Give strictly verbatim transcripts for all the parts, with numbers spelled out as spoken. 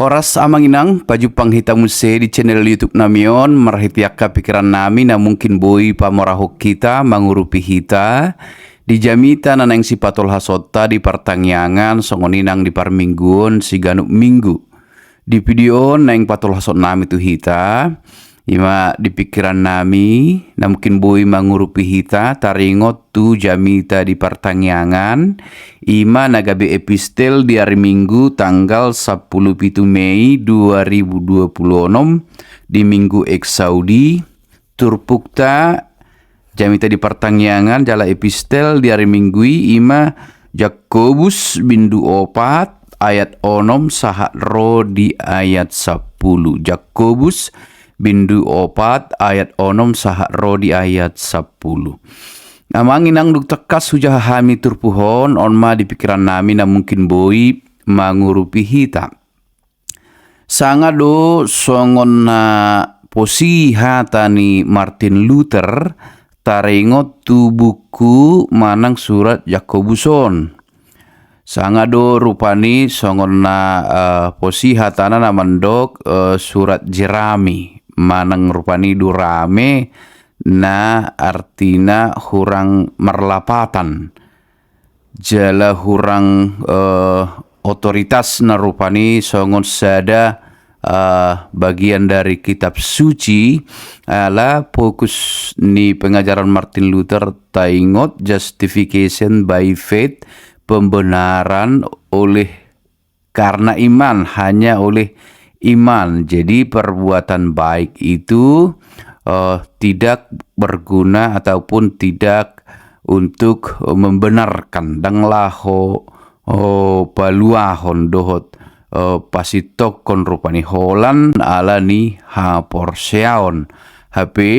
Horas amang inang, pajumpang hita muse di channel YouTube nami on, marhite angka pikiran nami na mungkin boi pamorahon hita, mangurupi hita di jamita na naeng sipatolhasonta di partangiangan, songon i nang di parmingguon siganup minggu. Di video on naeng patolhason nami tu hita, ima di pikiran nami, na mungkin boi mangurupi hita, taringot tu jamita di partangiangan, ima na gabe epistel di ari Minggu tanggal sampulu pitu Mei dua ribu dua pulu onom, di Minggu Exaudi, turpukta jamita di partangiangan jala epistel di ari Minggu i ima Jakobus bindu opat ayat onom sahat ro di ayat sampulu. Jakobus bindu opat ayat onom sahat ro di ayat sampulu. Amang inang, dung tangkas hujaha hami turpuk on, on ma di pikiran nami na mungkin boi mangurupi hita. Sanga do songon na posi hata ni Martin Luther taringot tu buku manang surat Jakobus on. Sanga do rupani songon na, eh, posi hatana na mandok, eh, surat Jerami manang rupani durame, na artina hurang marlapatan jala hurang, eh, otoritasna rupani songon sada, eh, bagian dari Kitab Suci. Ala fokus ni pengajaran Martin Luther taingot justification by faith, pembenaran oleh karena iman, hanya oleh iman. Jadi perbuatan baik itu, eh, tidak berguna ataupun tidak untuk, eh, membenarkan, ndang laho, oh, paluahon dohot, eh, pasintongkon rupani holan ala ni haporseaon. Hape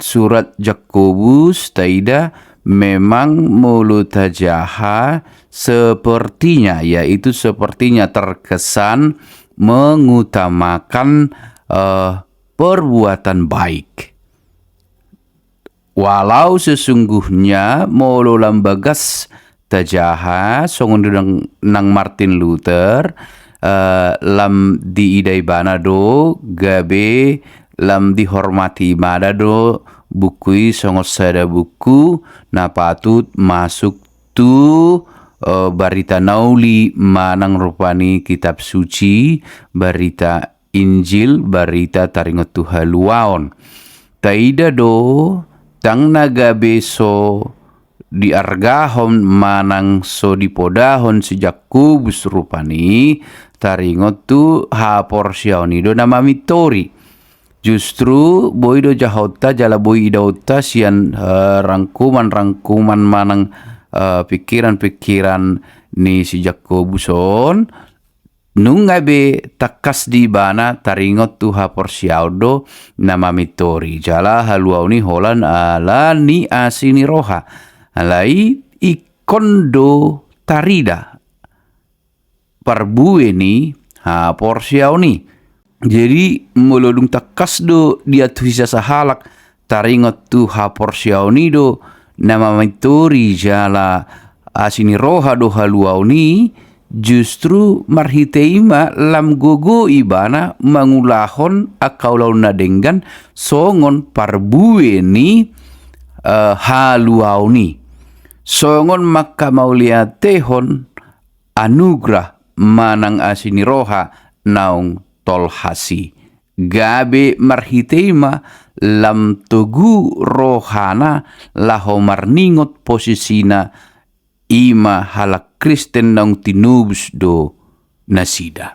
surat Jakobus taida memang molo tajaha sepertinya, yaitu sepertinya terkesan mengutamakan, eh, perbuatan baik. Walau sesungguhnya molo lam bagas tajaha, songon do nang, nang Martin Luther, eh, lam diida ibana do, gabe lam dihormati ibana do buku i songon sada buku na patut masuk tu, eh, barita na uli manang rupani Kitab Suci, barita Injil, barita taringot tu haluaon. Taida do, ndang na gabe so diargahon manang so dipodahon si Jakobus rupani taringot tu haporseaon i do na mamintori. Justru boi do jahaonta jala boi idaonta sian, eh, rangkuman-rangkuman manang, eh, pikiran-pikiran ni si Jakobus on, nunga be tangkas di ibana taringot tu haporseaon do na mamintori, jala haluaon i holan ala ni asi ni roha. Alai ingkon do tarida parbue ni haporseaon i. Jadi molo dung tangkas do diantusi sasahalak taringot tu haporseaon i do na mamintori jala asi ni roha do haluaon i, justru marhite i ma lam gogo ibana mangulahon angka ulaon na denggan songon parbue ni, eh, haluaon i. Songon mangkamauliatehon anugrah manang asi ni roha naung tolhas i. Gabe marhite i ma lam togu rohana laho marningot posisina, i ma halak Kristen naung tinobus do nasida.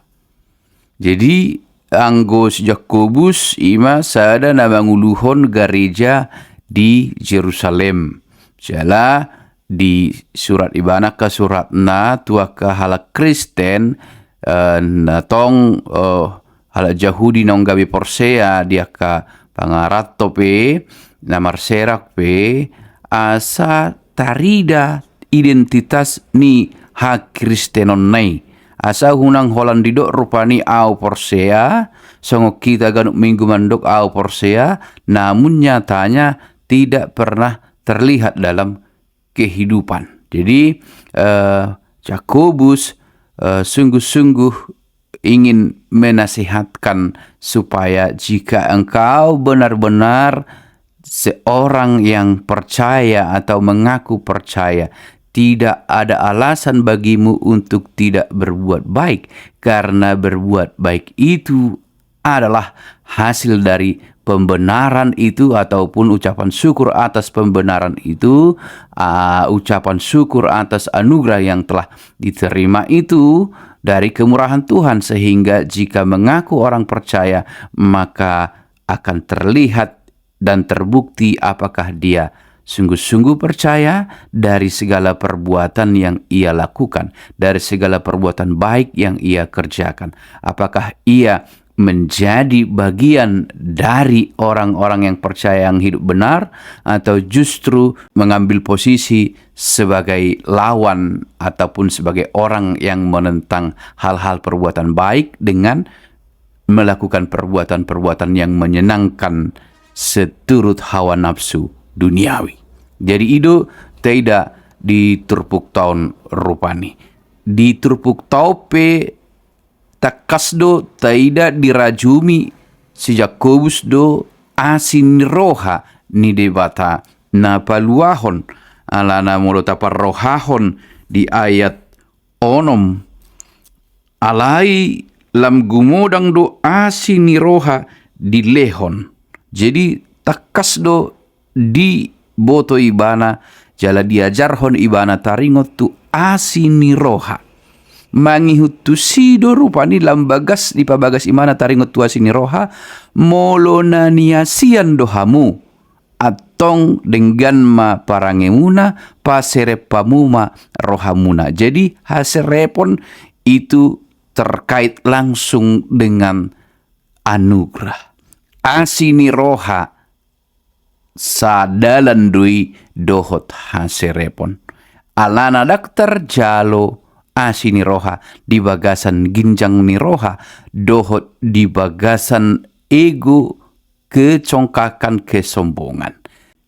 Jadi anggo si Jakobus i ma sada na manguluhon gareja di Jerusalem. Jala disurat ibana angka suratna tu angka halak Kristen, eh, na tong, eh, halak Jahudi naung gabe porsea di angka pangaranto pe, na marserak pe, asa tarida identitas ni hakristenonna i. Asa unang holan didok rupani au porsea, songon hita ganup minggu mandok au porsea, namun nyatanya tidak pernah terlihat dalam kehidupan. Jadi, eh, Jakobus, eh, sungguh-sungguh ingin menasihatkan supaya jika engkau benar-benar seorang yang percaya atau mengaku percaya, tidak ada alasan bagimu untuk tidak berbuat baik, karena berbuat baik itu adalah hasil dari pembenaran itu ataupun ucapan syukur atas pembenaran itu, ah, ucapan syukur atas anugerah yang telah diterima itu dari kemurahan Tuhan, sehingga jika mengaku orang percaya, maka akan terlihat dan terbukti apakah dia sungguh-sungguh percaya dari segala perbuatan yang ia lakukan, dari segala perbuatan baik yang ia kerjakan. Apakah ia menjadi bagian dari orang-orang yang percaya yang hidup benar, atau justru mengambil posisi sebagai lawan ataupun sebagai orang yang menentang hal-hal perbuatan baik dengan melakukan perbuatan-perbuatan yang menyenangkan seturut hawa nafsu duniawi. Jadi i do taida di turpukta on rupani. Di turpukta on pe tangkas do taida dirajumi si Jakobus do asi ni roha ni Debata na paluahon, alana molo taparrohahon di ayat onom. Alai lam gumodang do asi ni roha dilehon. Jadi tangkas do diboto ibana jala diajarhon ibana taringot tu asi ni roha. Mangihut tusi do rupani lam bagas dipabagas ibana taringot tu asi ni roha, molo na niasian do hamu, antong denggan ma parangemuna, paserep hamu ma rohamuna. Jadi haserepon itu terkait langsung dengan anugerah. Asi ni roha sadalan do i dohot haserepon. Alana ndang tarjalo asi ni roha di bagasan ginjang ni roha dohot di bagasan ego, kecongkakan, kesombongan.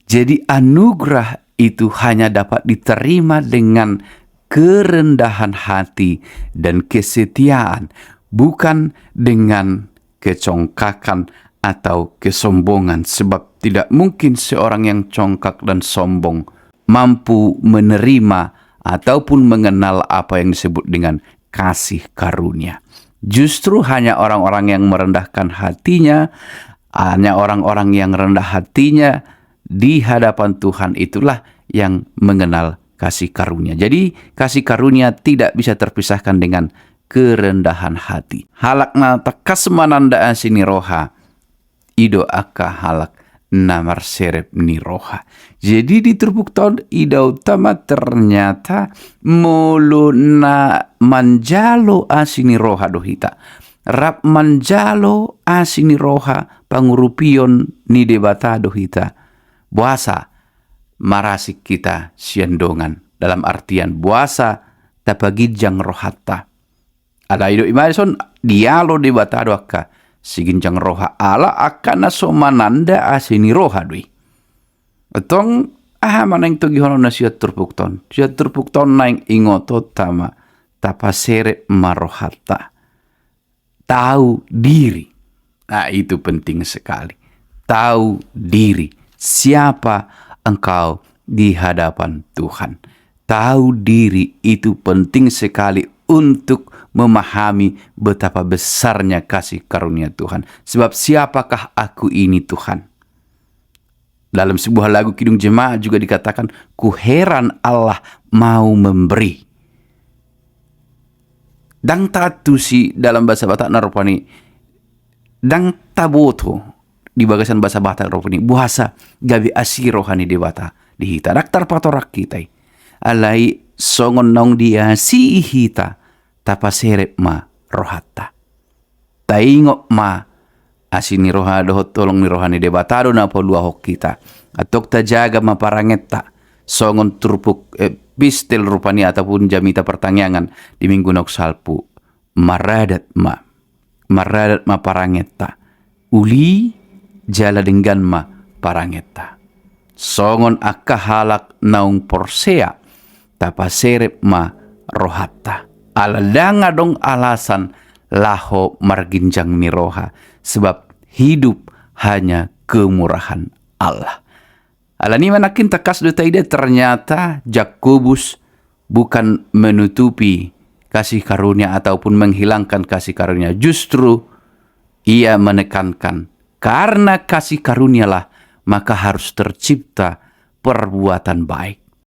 Jadi anugerah itu hanya dapat diterima dengan kerendahan hati dan kesetiaan, bukan dengan kecongkakan atau kesombongan, sebab tidak mungkin seorang yang congkak dan sombong mampu menerima ataupun mengenal apa yang disebut dengan kasih karunia. Justru hanya orang-orang yang merendahkan hatinya, hanya orang-orang yang rendah hatinya di hadapan Tuhan, itulah yang mengenal kasih karunia. Jadi kasih karunia tidak bisa terpisahkan dengan kerendahan hati. Halak na tangkas mananda asi ni roha, i do angka halak na marserep ni roha. Jadi di turpukta on idaonta ma ternyata molo na manjalo asi ni roha do hita, rap manjalo asi ni roha pangurupion ni Debata do hita, boasa marasing hita sian dongan, dalam artian boasa tapaginjang rohanta. Alai do i ma dison dialo Debata do angka siginjang roha, ala angka na so mananda asi ni roha do i. Antong aha ma naeng togihononna sian turpukta on? Sian turpukta on naeng ingotonta ma, tapaserep ma rohanta. Tahu diri. Nah, itu penting sekali. Tahu diri. Siapa engkau di hadapan Tuhan? Tahu diri itu penting sekali untuk memahami betapa besarnya kasih karunia Tuhan. Sebab siapakah aku ini, Tuhan? Dalam sebuah lagu Kidung Jemaat juga dikatakan, "Ku heran Allah mau memberi." Ndang taantusi dalam bahasa Batak na rupani, ndang taboto di bagasan bahasa Batak rupani boasa gabe asi roha ni Debata di hita. Ndang tarpatorang hita i. Alai songon naung diasii hita, tapaserep ma rohanta. Taingot ma, asi ni roha dohot holong ni roha ni Debata do na paluahon hita. Antong tajaga ma parangenta, songon turpuk epistel rupani ataupun jamita partangiangan di minggu naung salpu. Maradat ma, maradat ma parangenta. Uli jala denggan ma parangenta. Songon angka halak naung porsea, tapaserep ma rohanta. Ala ndang adong alasan laho marginjang ni roha, sebab hidup hanya kemurahan Allah. Alani i ma nangkin tangkas do taida, ternyata Jakobus bukan menutupi kasih karunia ataupun menghilangkan kasih karunia, justru ia menekankan, karena kasih karunialah maka harus tercipta perbuatan baik.